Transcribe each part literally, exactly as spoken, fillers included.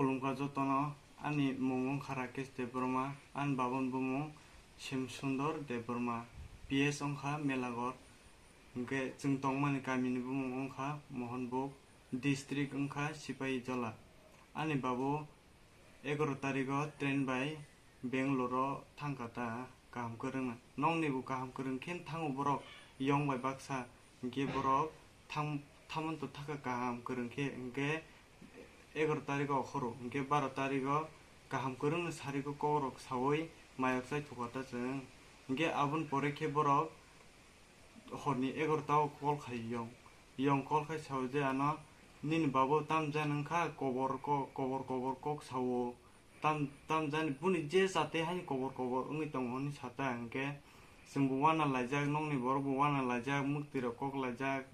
Khulumkha jotono, ani mung wngkha Rakesh Debbarma, ani babani bumung Shim Sundor Debbarma, P S wngkha Melaghor, hwnkhe chwng tongmani kamini bumung wngkha Mohanbuk, district wngkha Sipahijola. Ani babu egaroh tarigo train bai Bangalore o thangkha ta kaham kwrwngna. Nokni bo kaham kwrwng khe thango borok yong bai baksa, hwnkhe borok tham-, thaman to thaka kaham kwrwng khe, hwnkhe egaroh tarigo okhoro, hwnkhe baro tarigo kaham kwrwngni sarigo kokrok saui mayok chai thukha ta chwng. Hwnkhe aboni pore khe borok horni egaroh ta o call khai yong. Yong call khai sao je ano, "Nini babu tamjani wngkha, kobor ko-, kobor kobor kok sao. Tam, tamjani buni je jate haino kobor kobor wngwi tongo," hwnwi sa ta. Hwnkhe chwngbo uana laijak, nokni borokbo uana laijak, mwktwirok kok laijak.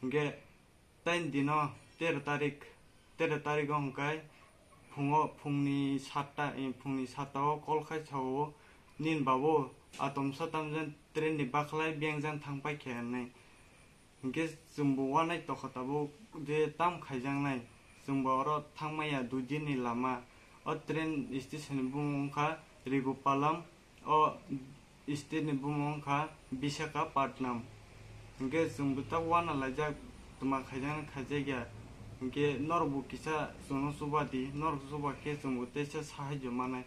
Hwnkhe Tei dino tero tarik, tero tarigo hwnkhe phungo, phungni satta, eh, phungni satta o call khai sao, "Nini babu atomsa tamjani train ni bakhlai bengjan thang paikha," hinwi. Hwnkhe chwngbo uanai tokha tabuk je tam khaijaknai, chwngbo oro thangmaya dui din ni lama. O train station ni bumung wngkha Rigupalam, o state ni bumung wngkha Visakhapatnam. Hwnkhe chwngbo ta uana laijak, twma khaijaknai khaijakya. Hwnkhe norokbo kisa chwngno chuba di, norok chuba khe chwngbo teisa sahajyo manai.